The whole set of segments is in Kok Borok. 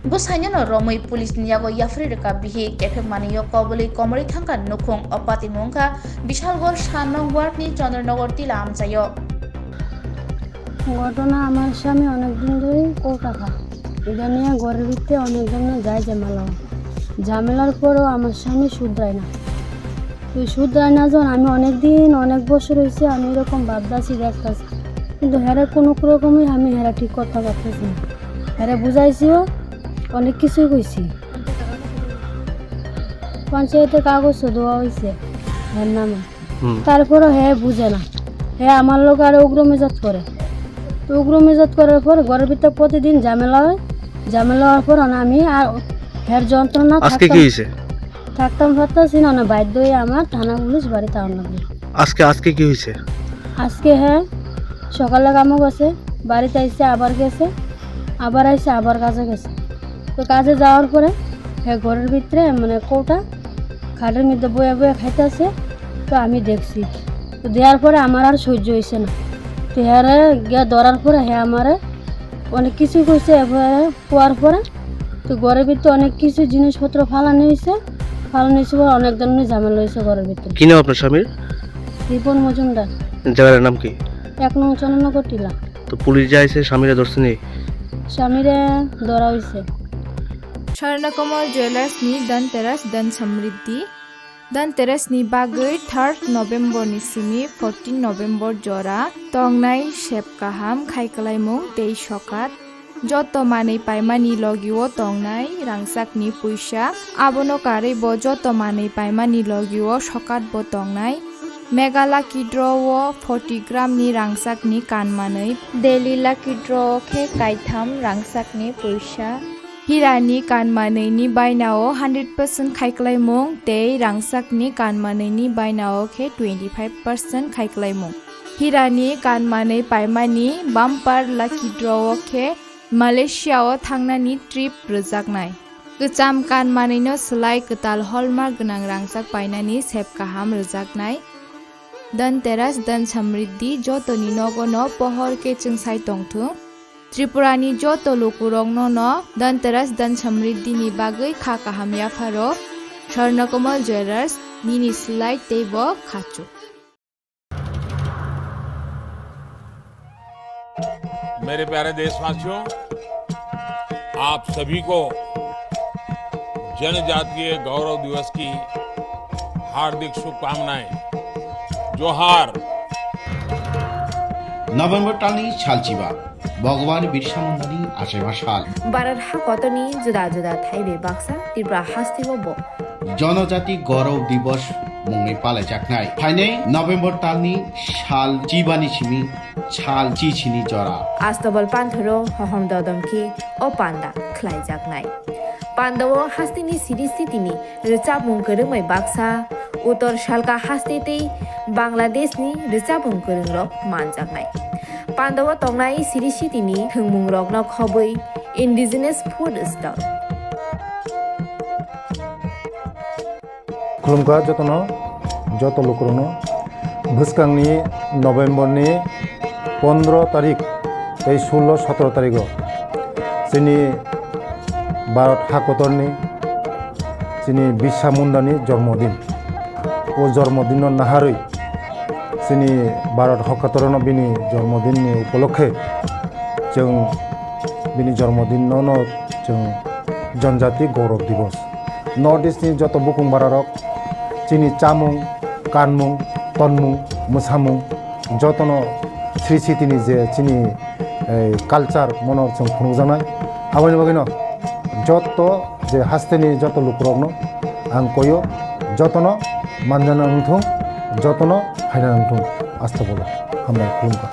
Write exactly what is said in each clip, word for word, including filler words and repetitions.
Bwsaino no romwi police ni yago yapharwi rwkha bihik, kephek manwi o koboli komorwi thangkha nukhung. O patimung wngkha Bishalgarh sa nong ward ni Chandranagor tila amchaio. ঘটনা, আমার স্বামী অনেক দিন ধরেই কোর্ট রাখা, এটা নিয়ে ঘরের ভিতরে অনেক ধরনের যায় ঝামেলা হয়। ঝামেলার পরেও আমার স্বামী শুধরায় না। তো শুধরায় না যখন, আমি অনেক দিন, অনেক বছর হয়েছে আমি এরকম ভাবতেছি, দেখতেছি, কিন্তু হেরে কোনো রকমই আমি হেরে ঠিক করতে পারতেছি না। হেরে বুঝাইছিও, অনেক কিছুই কইছি, পঞ্চায়েতে কাগজও দেওয়া হয়েছে হের নামে। হুম। তারপরও হে বুঝে না, হে আমার লগে আরো উগ্র মেজাজ করে। তো উগ্র মেজাজ করার পর ঘরের ভিতরে প্রতিদিন ঝামেলা হয়। ঝামেলা হওয়ার পর না আমি আর হের যন্ত্রণা আজকে কি থাকতাম, হয়েছে? থাকতাম পারতাছি না, না বাধ্য হয়ে আমার থানা পুলিশ বাড়িতে আনা লাগে। আজকে, আজকে কি হয়েছে? আজকে হে সকালে কামো গেছে, বাড়িতে আইসে আবার গেছে, আবার আইসে আবার কাজে গেছে। তো কাজে যাওয়ার পরে হে ঘরের ভিতরে মানে কৌটা খাটের মধ্যে বইয়া বইয়া খাইতেছে। তো আমি দেখছি, তো দেওয়ার পরে আমার আর সহ্য হয়েছে না। তো হেরে গিয়া ধরার পরে হে আমারে অনেক কিছু কইছে। এরপরে হওয়ার পরে তো ঘরের ভিতরে অনেক কিছু জিনিসপত্র ফালানো হয়েছে। ফালানো হয়েছে বলে অনেক ধরনের ঝামেলা হয়েছে ঘরের ভিতরে। কি নাম আপনার স্বামীর? রিপন মজুমদার। জায়গার নাম কি? এক নং চন্দননগর টিলা। তো পুলিশ যে আইছে, স্বামীরে ধরছে নি? স্বামীরে ধরা হয়েছে। Swarnakomal Jewellers ni Dhanteras Dhan Samriddhi. Dhanteras ni bagwi third November ni simi fourteen November jora tongnai sep kaham khai kwlaimung tei sokat. Joto manwi paimani logio tongnai rangchakni puisa. Abono karwi bo joto manwi paimani logio sokat bo tongnai. Mega Lucky Draw o forty gram ni rangchakni kanmanwi. Daily Lucky Draw o khe kaitham rangchakni puisa. Hirani kanmanwini bainao hundred percent khaiklaimung tei rangchakni kanmanwini bainao khe twenty five percent khaiklaimung. Hirani kanmanwi paimani bumper lucky draw o khe Malaysia o thangnani trip rwjaknai. Kwcham kanmanwino swlai kwtal hallmark gwnang rangchak painani sep kaham rwjaknai. Dhanteras Dhan Samriddhi jotoni nogono pohor khe chwngsai tongthung. Tripurani joto lukurokno no Dhanteras Dhan Samriddhi ni bagwi kha kaham yapharo. Swarnakomal Jewellers, nini swlai teibo khachuk. मेरे प्यारे देशवासियों, आप सभी को जनजातीय गौरव दिवस की हार्दिक शुभकामनाएं। जोहार। November talni salchiba, Bhagwan Birsa Mundani achaiba sal. Bharat hakotorni juda juda thaibe baksa Tripura hasteo bo Jonojati Gaurav Divas mungwi palaijaknai. Phainai November talni sal chibani simi sal chichini jora. Astobal panthoro hohom dodom khe o panda khlaijaknai. Pandao hasteni siri sitini rwchapmung kwrwngbai baksa, Uttor Salka haste tei Bangladeshni rwchapmung kwrwngrok manjaknai. Pandao tongnai siri sitini thwngmungrokno khobwi indigenous food stall. Khulumkha jotono, joto lukurokno. Bwskangni November ni pondro tarik tei sullo sotro tarigo chini Bharat hakotorni chini Birsa Mundani jormodin. O jormodinno naharwi chini Bharat hakotorno bini jormodinni upolokhe chwng bini jormodinno no chwng Janjati Gaurav Divas. North East ni joto bukung bararok chini chamung, kanmung, tonmung, mwsamung jotono Sri Sitini je chini, eh, culture mono chwng phunukjaknai. Aboni bagwino joto je hasteni joto lukurokno ang koyo, jotono manjana wngthung, jotono phaina wngthung. Astagfirullah. Hambai, khulumkha.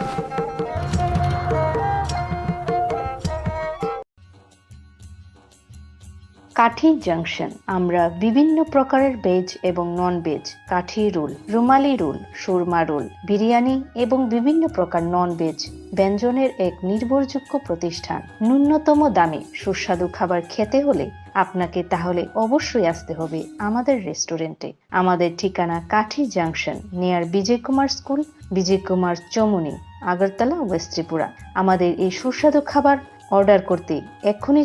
কাঠি জাংশন। আমরা বিভিন্ন প্রকারের ভেজ এবং non veg, কাঠি রোল, রুমালি রোল, সুরমা রোল, বিরিয়ানি এবং বিভিন্ন প্রকার non veg ব্যঞ্জনের এক নির্ভরযোগ্য প্রতিষ্ঠান। ন্যূনতম দামে সুস্বাদু খাবার খেতে হলে আপনাকে তাহলে অবশ্যই আসতে হবে আমাদের রেস্টুরেন্টে। আমাদের ঠিকানা কাঠি জাংশন, নিয়ার বিজয় কুমার স্কুল, বিজয় কুমার চমুনি, আগরতলা, ওয়েস্ট ত্রিপুরা। আমাদের এই সুস্বাদু খাবার অর্ডার করতে এক্ষুনি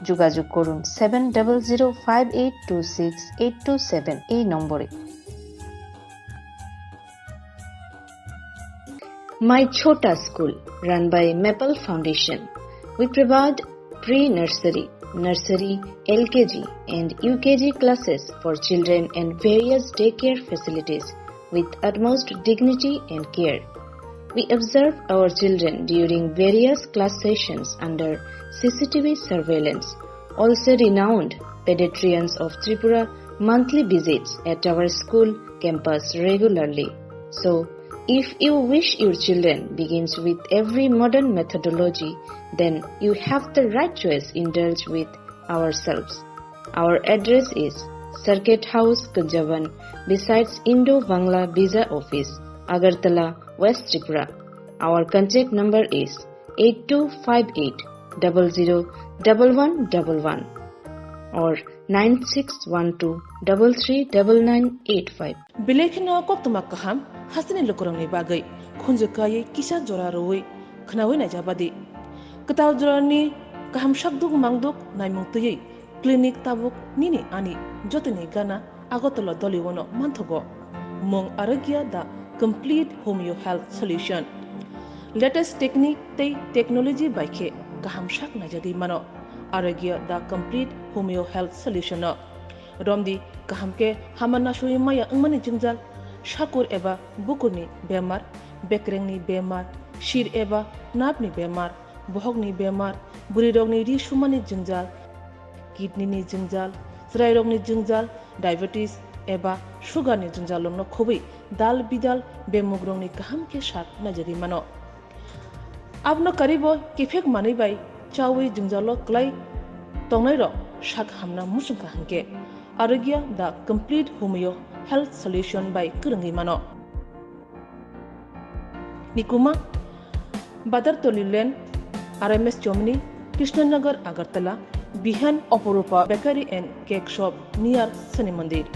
যোগাযোগ করুন seven double zero five eight two six eight two seven এই নম্বরে। My Chhota School, run by Maple Foundation. We provide pre-nursery, nursery, L K G and U K G classes for children and various daycare facilities with utmost dignity and care. We observe our children during various class sessions under C C T V surveillance. Also renowned pediatricians of Tripura monthly visits at our school campus regularly. So, if you wish your children begins with every modern methodology, then you have the right choice. Indulge with ourselves. Our address is Circuit House, Kunjaban, besides Indo-Bangla Visa Office, Agartala, West Tripura. Our contact number is eight two five eight double zero double one double one or nine six one two double three double nine eight five. Belai kheno koktwma kaham hasteni lukurokni bagwi khunju kaiwi kisa jora rwui khwnaui naijabadi. Kwtal jorani kaham sakduk mangduk naimung twiwi clinic tabuk nini ani jotoni gana Agartala Doliwono manthogo. Mung Arogya the complete homeo health solution. Latest technique tei technology bai khe kaham sak naijagwi mano. Arogya the complete homeo health solution no. Romdi kaham khe hama nasui maya wngmani jwngjal, sakur eba bukurni bemar, bekrengni bemar, sir eba napni bemar, bohokni bemar, bwrwirokni ri sumani jwngjal, kidney ni jwngjal, chwrairokni jwngjal, diabetes eba sugar ni jwngjal rokno khobwi dal bidal bemugrokni kaham khe sak naijagwi mano. Abono karibo kiphek manwi bai chawi jwngjalo kwlai tongnairok sak hamna muchungkha hwnkhe Arogya the complete homeo health solution bai kwrwngwi mano. Nikuma, Badartoli Lane, R M S Chomni, Krishnanagar, Agartala, Bihan, Oporupa Bakery and Cake Shop near Shani Mandir.